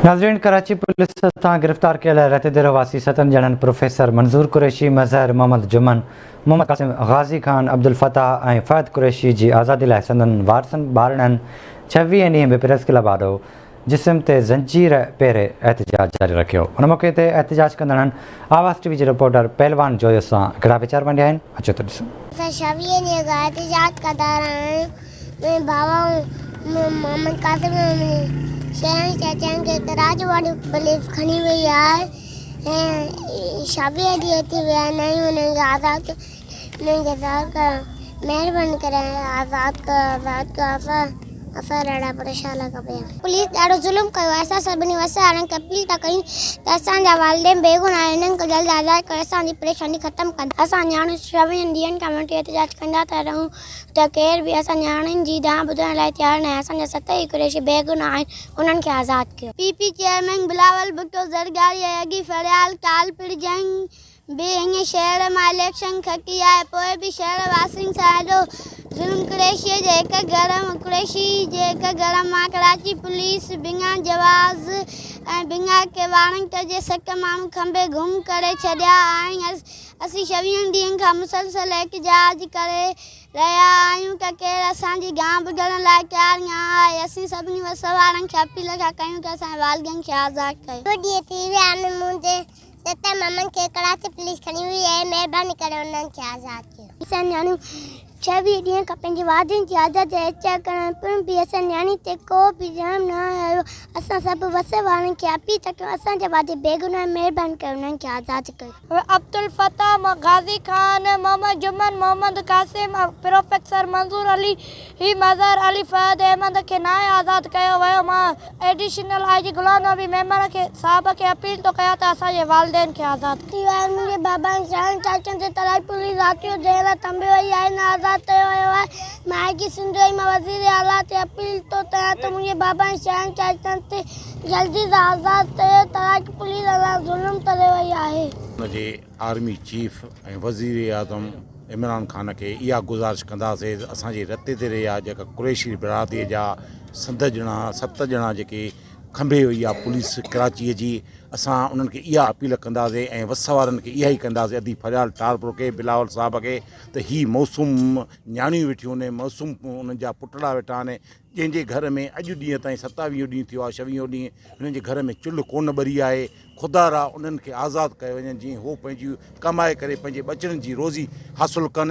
ناظرين ڪراچي پوليس هٿان گرفتار ڪيل رتيديرو واسي ستن ڄڻن پروفيسر منظور قريشي، مظهر محمد جمن، محمد قاسم، غازي خان، عبدالفتاح ۽ فهد قريشي جي آزادي لاء سندن وارثن ٻارڙن ڇويهين ڏينهن به پريس ڪلب آڏو جسم تي زنجير پهري احتجاج جاري رکيو. ان موقعي تي احتجاج ڪندڙن آواز ٽي وي جي رپورٽر پهلوان جويو سان ڪهڙا ويچار ونڊيا آهن اچو ته ڏسون. اسان ڇويهين ڏينهن کان احتجاج ڪندا رهيا آهيون. منهنجي بابا محمد قاسم ۽ منهنجي شيرن چاچن کي ڪراچي واري پوليس کڻي وئي آهي ۽ ڇويهه ڏينهن ٿي ويا آهن ۽ انهن کي آزاد انهن کي آزاد ڪرڻ مهرباني ڪري آزاد ڪيو آزاد ڪيو اسان اسان ڏاڍا پريشان لڳا پيا آهيون. پوليس ڏاڍو ظلم ڪيو آهي اسان سڀني وس وارن کي اپيل ٿا ڪيون ته اسان جا والدين بيگناهه آهن انهن کي جلد آزاد ڪري اسان جي پريشاني ختم ڪن. اسان نياڻيون ڇويهن ڏينهن کان وٺي احتجاج ڪندا ٿا رهون ته ڪير به اسان نياڻين جي دانهن ٻڌڻ لاء تيار ناهي، اسان جا ست ئي قريشي بيگناهه آهن، انهن کي آزاد ڪيو. P P chairman Bilawal Bhutto Zardari ۽ اڳي فريال ٽالپر جنهن به هن شهر مان اليڪشن کٽي آهي پوء به شهر واسين سان ايڏو ظلم قريشي جي هڪ گهر قريشي جي هڪ گهر مان ڪراچي پوليس بنا جواز ۽ بنا ڪنهن وارنٽ جي سڪ ماڻهو کنڀي گم ڪري ڇڏيا آهن. اسين ڇويهن ڏينهن کان مسلسل احتجاج ڪري رهيا آهيون ته ڪير اسان جي گانهه ٻڌڻ لاء تيار نه آهي. اسين سڀني وس وارن کي اپيل ٿا ڪيون ته اسان جي والدين کي آزاد ڪيو. ٻه ڏينهن ٿي ويا آهن منهنجي ستن مامن کي ڪراچي پوليس کڻي وئي آهي مهرباني ڪري انهن کي آزاد ڪيو. اسان نياڻيون ڇويهه ڏينهن کان پنهنجي والدين جي آزادي جا احتجاج ڪرڻ پڻ به اسان نياڻين تي ڪو به رحم نه آيو اسان سڀ وس وارن کي اپيل ٿا ڪيون اسان جا والدين بيگناهه آهن مهرباني ڪري انهن کي آزاد ڪيو. عبدالفتاح، غازي خان، محمد جمن، محمد قاسم، پروفيسر منظور علي، مظهر علي، فهد احمد کي ناهي آزاد ڪيو ويو، مان additional I G Ghulam Nabi Memon کي صاحب کي اپيل ٿو ڪيان ته اسان جي والدين کي آزاد ٿي ويا آهن منهنجي بابا ۽ سياڻن چاچن تي ترائي پوليس رات جو دير رات تنبي وئي آهي نه آزاد ڪيو ويو آهي مان آء جي سنڌ ۽ مان وزير اعليٰ تي اپيل ٿو ڪيان ته منهنجي بابا ۽ سياڻن چاچن تي جلدي سان آزاد ڪيو ترائي پوليس اسان ظلم ڪري وئي آهي. ان جي آرمي چيف ۽ وزيراعظم عمران خان کي اها گذارش ڪنداسين ته اسان جي رتي تي رهيا جيڪا قريشي برادري جا سند ڄڻا ست ڄڻا جيڪي کنڀي وئي آهي پوليس ڪراچي جي اسان انهن کي اها اپيل ڪنداسين ۽ وس وارن کي اها ئي ڪنداسين ادي فريال ٽالپر کي بلاول صاحب کي ته هي معصوم نياڻيون ويٺيون آهن معصوم انهن جا پٽڙا ويٺا آهن جنهن جي گهر ۾ اڄ ڏينهن تائين ستاويهون ڏينهن ٿيو آهي ڇويهون ڏينهن هنن جي گهر ۾ چلهه ڪونه ٻري آهي خدا را انهن کي آزاد ڪيو وڃي جيئن هو پنهنجي ڪمائي ڪري پنهنجي ٻچڙن جي روزي حاصل ڪن.